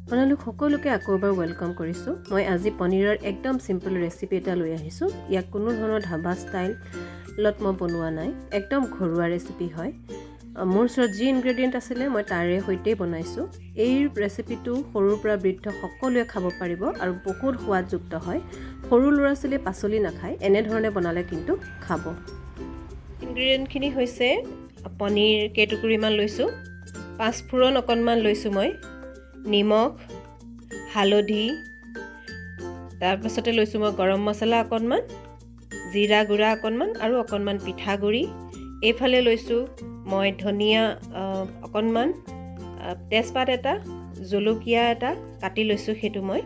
আপোনালোক সকলোকে আকৌ এবাৰ welcome কৰিছোঁ। মই আজি পনীৰৰ একদম চিম্পল ৰেচিপি এটা লৈ আহিছোঁ। ইয়াক কোনো ধৰণৰ ধাবা ষ্টাইলত মই বনোৱা নাই, একদম ঘৰুৱা ৰেচিপি হয়। মোৰ ওচৰত যি ইনগ্ৰেডিয়েণ্ট আছিলে মই তাৰে সৈতেই বনাইছোঁ। এই ৰেচিপিটো সৰুৰ পৰা বৃদ্ধ সকলোৱে খাব পাৰিব আৰু বহুত সোৱাদযুক্ত হয়। সৰু ল'ৰা ছোৱালীয়ে পাচলি নাখায়, এনেধৰণে বনালে কিন্তু খাব। ইনগ্ৰেডিয়েণ্টখিনি হৈছে পনীৰ কেইটুকুৰিমান লৈছোঁ, পাঁচফোৰণ অকণমান লৈছোঁ মই, নিমখ, হালধি, তাৰপাছতে লৈছোঁ মই গৰম মছলা অকণমান, জিৰা গুড়া অকণমান আৰু অকণমান পিঠাগুড়ি। এইফালে লৈছোঁ মই ধনিয়া অকণমান, তেজপাত এটা, জলকীয়া এটা কাটি লৈছোঁ। সেইটো মই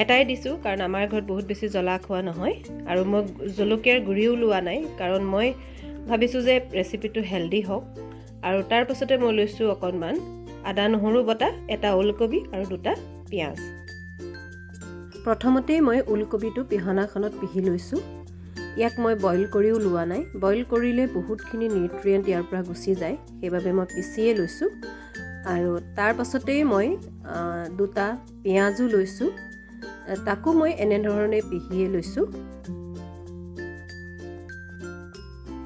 এটাই দিছোঁ কাৰণ আমাৰ ঘৰত বহুত বেছি জ্বলা খোৱা নহয়, আৰু মই জলকীয়াৰ গুড়িও লোৱা নাই কাৰণ মই ভাবিছোঁ যে ৰেচিপিটো হেল্ডি হওক। আৰু তাৰপাছতে মই লৈছোঁ অকণমান আদা নহৰু বটা, এটা ওলকবি আৰু দুটা পিঁয়াজ। প্ৰথমতেই মই ওলকবিটো পিহনাখনত পিহি লৈছোঁ। ইয়াক মই বইল কৰিও লোৱা নাই, বইল কৰিলে বহুতখিনি নিউট্ৰিয়েণ্ট ইয়াৰ পৰা গুচি যায়, সেইবাবে মই পিচিয়ে লৈছোঁ। আৰু তাৰ পাছতেই মই দুটা পিঁয়াজো লৈছোঁ, তাকো মই এনেধৰণে পিহিয়ে লৈছোঁ।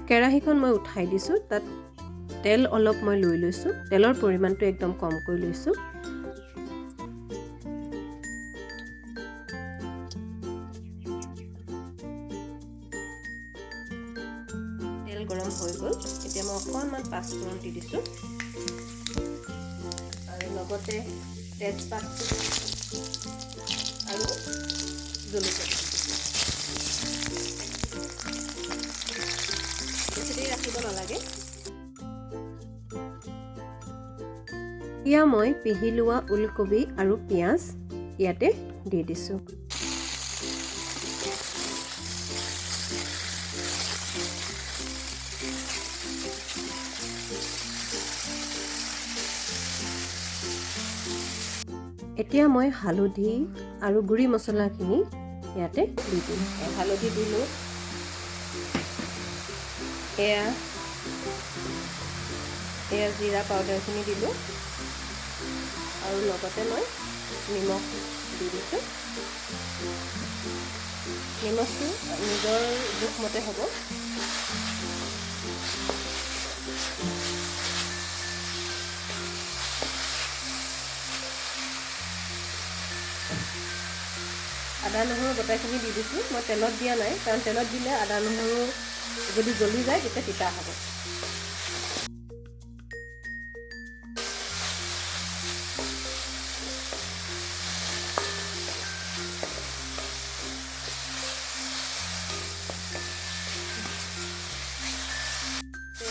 কেৰাহীখন মই উঠাই দিছোঁ, তাত তেল অলপ মই লৈ লৈছোঁ। তেলৰ পৰিমাণটো একদম কমকৈ লৈছোঁ। তেল গৰম হৈ গ'ল, এতিয়া মই অকণমান পাঁচফোৰণ দি দিছোঁ আৰু লগতে তেজপাতটো আৰু জলকীয়া দি দিছোঁ। বেছি দেৰি ৰাখিব নালাগে। এতিয়া মই পিহি লোৱা ওলকবি আৰু পিঁয়াজ ইয়াতে দি দিছোঁ। এতিয়া মই হালধি আৰু গুড়ি মছলাখিনি ইয়াতে দি দিম। হালধি দিলোঁ, এয়া জিৰা পাউডাৰখিনি দিলোঁ আৰু লগতে মই নিমখ দি দিছোঁ। নিমখটো নিজৰ জোখমতে হ'ব। আদা নহৰু বটাখিনি দি দিছোঁ। মই তেলত দিয়া নাই কাৰণ তেলত দিলে আদা নহৰু যদি জ্বলি যায় তেতিয়া তিতা হ'ব।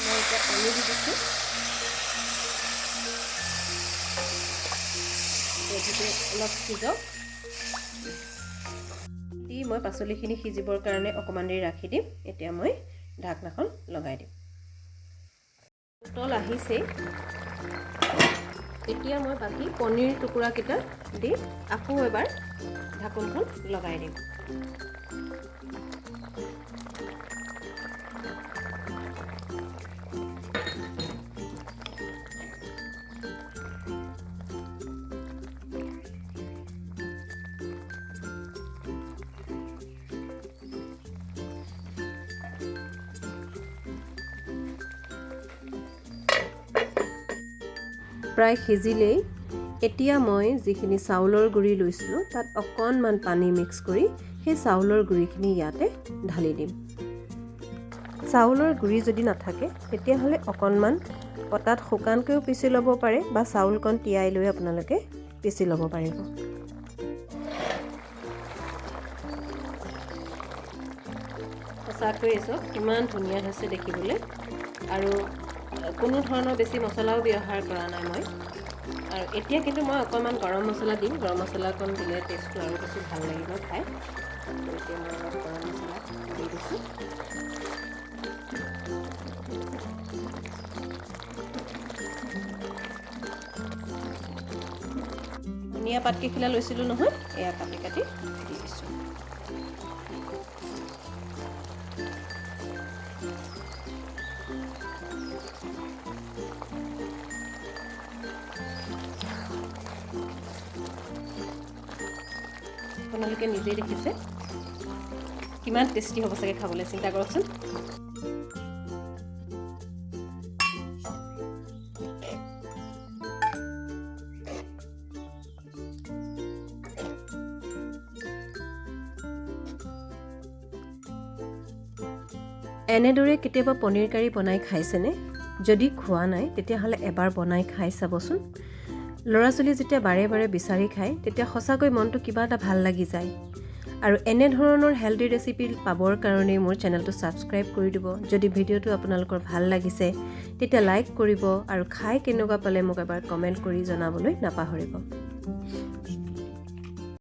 মই এতিয়া পানী দি দিছোঁ। গ্ৰেভিটো অলপ সিজক দি মই পাচলিখিনি সিজিবৰ কাৰণে অকণমান দেৰি ৰাখি দিম। এতিয়া মই ঢাকনাখন লগাই দিম। উতল আহিছেই, এতিয়া মই বাকী পনীৰ টুকুৰাকেইটা দি আকৌ এবাৰ ঢাকোনখন লগাই দিম। প্ৰায় সিজিলেই। এতিয়া মই যিখিনি চাউলৰ গুড়ি লৈছিলোঁ তাত অকণমান পানী মিক্স কৰি সেই চাউলৰ গুড়িখিনি ইয়াতে ঢালি দিম। চাউলৰ গুড়ি যদি নাথাকে তেতিয়াহ'লে অকণমান পটাত শুকানকৈও পিচি ল'ব পাৰে বা চাউলকণ তিয়াই লৈ আপোনালোকে পিচি ল'ব পাৰিব। সঁচাকৈয়ে চব কিমান ধুনীয়া হৈছে দেখিবলৈ, আৰু কোনো ধৰণৰ বেছি মছলাও ব্যৱহাৰ কৰা নাই মই। আৰু এতিয়া কিন্তু মই অকণমান গৰম মছলা দিম। গৰম মছলা অকণ দিলে টেষ্টটো আৰু বেছি ভাল লাগিব খাই। এতিয়া মই অলপ গৰম মছলা দি দিছোঁ। ধনিয়া পাতকেইখিলা লৈছিলোঁ নহয়, এয়া কাটি কাটি দি দিছোঁ। আপোনালোকে নিজেই দেখিছে কিমান টেষ্টি হ'ব চাগে খাবলৈ, চিন্তা কৰকচোন। এনেদৰে কেতিয়াবা পনীৰ কাৰী বনাই খাইছেনে? যদি খোৱা নাই তেতিয়াহ'লে এবাৰ বনাই খাই চাবচোন। ল'ৰা ছোৱালীয়ে যেতিয়া বাৰে বাৰে বিচাৰি খায় তেতিয়া সঁচাকৈ মনটো কিবা এটা ভাল লাগি যায়। আৰু এনেধৰণৰ হেল্ডি ৰেচিপি পাবৰ কাৰণে মোৰ চেনেলটো ছাবস্ক্ৰাইব কৰি দিব। যদি ভিডিঅ'টো আপোনালোকৰ ভাল লাগিছে তেতিয়া লাইক কৰিব আৰু খাই কেনেকুৱা পালে মোক এবাৰ কমেণ্ট কৰি জনাবলৈ নাপাহৰিব।